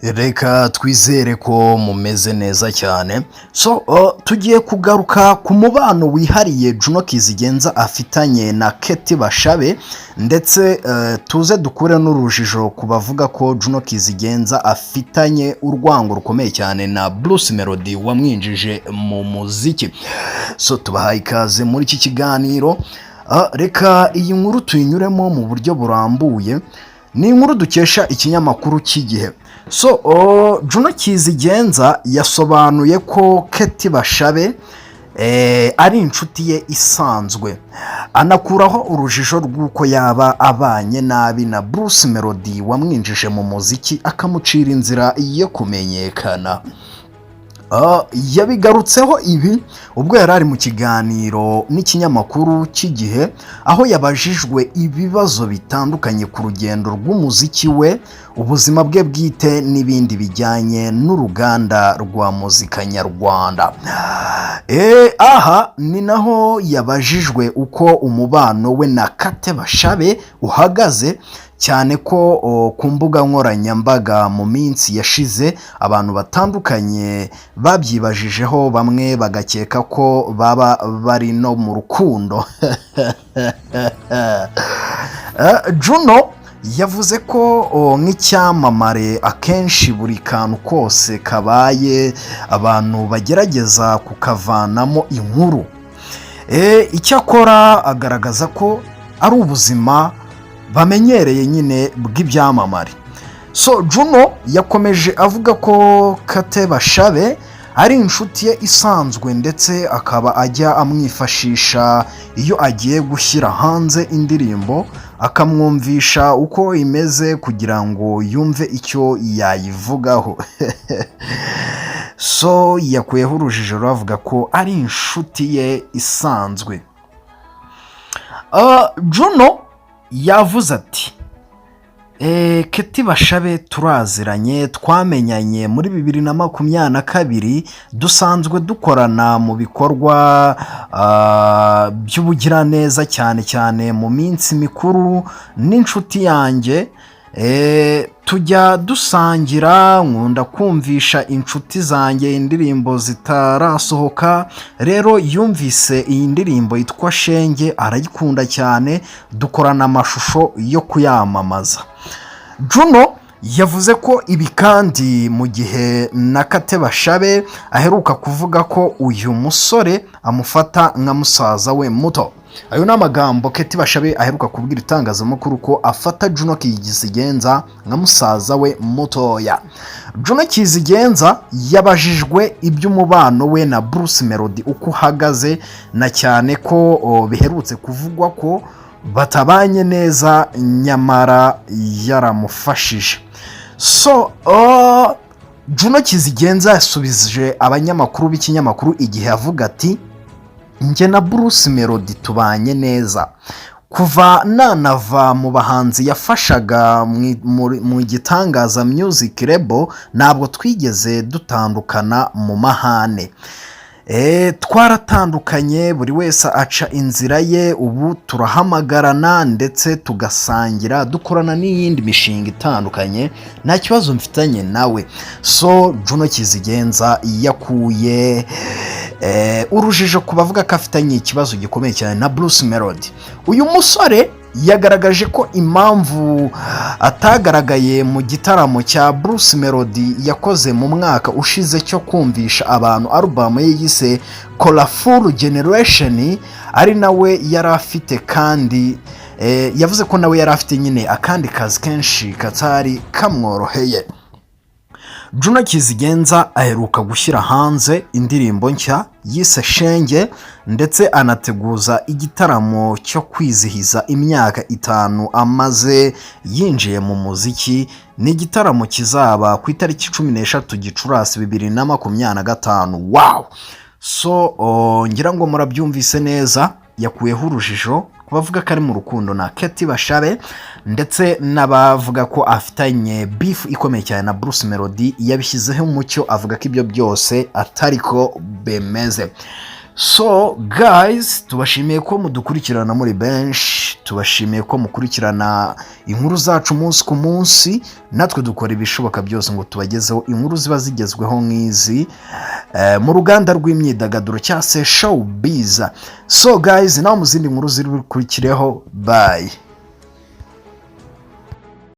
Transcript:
Reka twizere ko mumeze neza cyane. So tugiye kugaruka ku mubano wihariye Juno Kizigenza afitanye na Kate Bashabe, ndetse tuze dukure n'urujijo ku bavuga ko Juno Kizigenza afitanye urwango rukomeye cyane na Bruce Melody wamwinjije mu muziki. So tubahaye ikaze muri iki kiganiro. Reka iyi nkuru tuyinyuremo mu buryo burambuye. Ni inkuru dukesha ikinyamakuru cy'Igihe. So Juno Kizigenza yasobanuye ko Kate Bashabe ari inshuti ye isanzwe, anakuraho urujijo rw'uko yaba abanye nabi na Bruce Melody wamwinjije mu muziki akamucira inzira yo kumenyekana. Yabigarutseho ibi ubwo yari ari mu kiganiro n'ikinyamakuru cy'Igihe, aho yabajijwe ibibazo bitandukanye ku rugendo rw'umuziki we, ubuzima bwe bwite n'ibindi bijyanye n'uruganda rwa muzika nyarwanda. Aha ni naho yabajijwe uko umubano we na Kate Bashabe uhagaze, cyane ko ku mbuga nkoranyambaga mu minsi yashize abantu batandukanye babyibajijeho, bamwe bagakeka ko baba bari no mu rukundo. Juno yavuze ko nk'icyamamare akenshi buri kantu kose kabaye abantu bagerageza kukavanamo inkuru. Icyakora agaragaza ko ari ubuzima bamenyereye nyine bw'ibyamamare. So Juno yakomeje avuga ko Kate Bashabe ari inshuti ye isanzwe, ndetse akaba ajya amwifashisha iyo agiye gushyira hanze indirimbo, akamwumvisha uko imeze kugira ngo yumve icyo yayivugaho. So yakuyeho urujijo, avuga ko ari inshuti ye isanzwe. Juno yavuze ati: "Kate Bashabe turaziranye, twamenyanye muri 2022, dusanzwe dukorana mu bikorwa by'ubugiraneza, cyane cyane mu minsi mikuru. N'inshuti yanjye, tujya dusangira, nkunda kumvisha inshuti zanjye indirimbo zitarasohoka. Rero yumvise iyi ndirimbo yitwa Shenge arayikunda cyane, dukorana amashusho yo kuyamamaza." Juno yavuze ko ibi kandi mu gihe na Kate Bashabe aheruka kuvuga ko uyu musore amufata nka musaza we muto. Ayo ni amagambo Kate Bashabe aheruka kubwira itangazamakuru, ko afata Juno Kizigenza nka musaza we mutoya. Juno Kizigenza yabajijwe iby'umubano we na Bruce Melody uko uhagaze, na cyane ko biherutse kuvugwa ko batabanye neza nyamara yaramufashije. So Juno Kizigenza yasubije abanyamakuru b'ikinyamakuru Igihe avuga ati: "Njye na Bruce Melody tubanye neza. Kuva nanava mu bahanzi yafashaga mu Gitangaza Music Label, ntabwo twigeze dutandukana mu mahane. Twaratandukanye buri wese aca inzira ye. Ubu turahamagarana ndetse tugasangira, dukorana n'iyindi mishinga itandukanye. Nta kibazo mfitanye nawe." So Juno Kizigenza yakuye urujijo ku bavuga ko afitanye ikibazo gikomeye cyane na Bruce Melody. Uyu musore yagaragaje ko impamvu atagaragaye mu gitaramo cya Bruce Melody yakoze mu mwaka ushize cyo kumvisha abantu album ye yise Colorful Generation, ari nawe yari afite kandi yavuze ko nawe yari afite nyine akandi kazi kenshi katari kamworoheye. Juno Kizigenza aheruka gushyira hanze indirimbo nshya yise Shenge, ndetse anateguza igitaramo cyo kwizihiza imyaka 5 amaze yinjiye mu muziki. Ni igitaramo kizaba ku itariki 13 Gicurasi 2025. Wow! So ngira ngo murabyumvise neza, yakuyeho urujijo ku bavuga ko ari mu rukundo na Kate Bashabe, ndetse n'abavuga ko afitanye beef ikomeye cyane na Bruce Melody. Yabishyizeho umucyo, avuga ko ibyo byose atari ko bemeze. So guys, tubashimiye ko mudukurikirana muri benshi, tubashimiye ko mukurikirana inkuru zacu umunsi ku munsi. Natwe dukora ibishoboka byose ngo tubagezeho inkuru ziba zigezweho nk'izi mu ruganda rw'imyidagaduro cyangwa se showbiz. So guys, nawe mu zindi nkuru ziri bukurikireho, bye.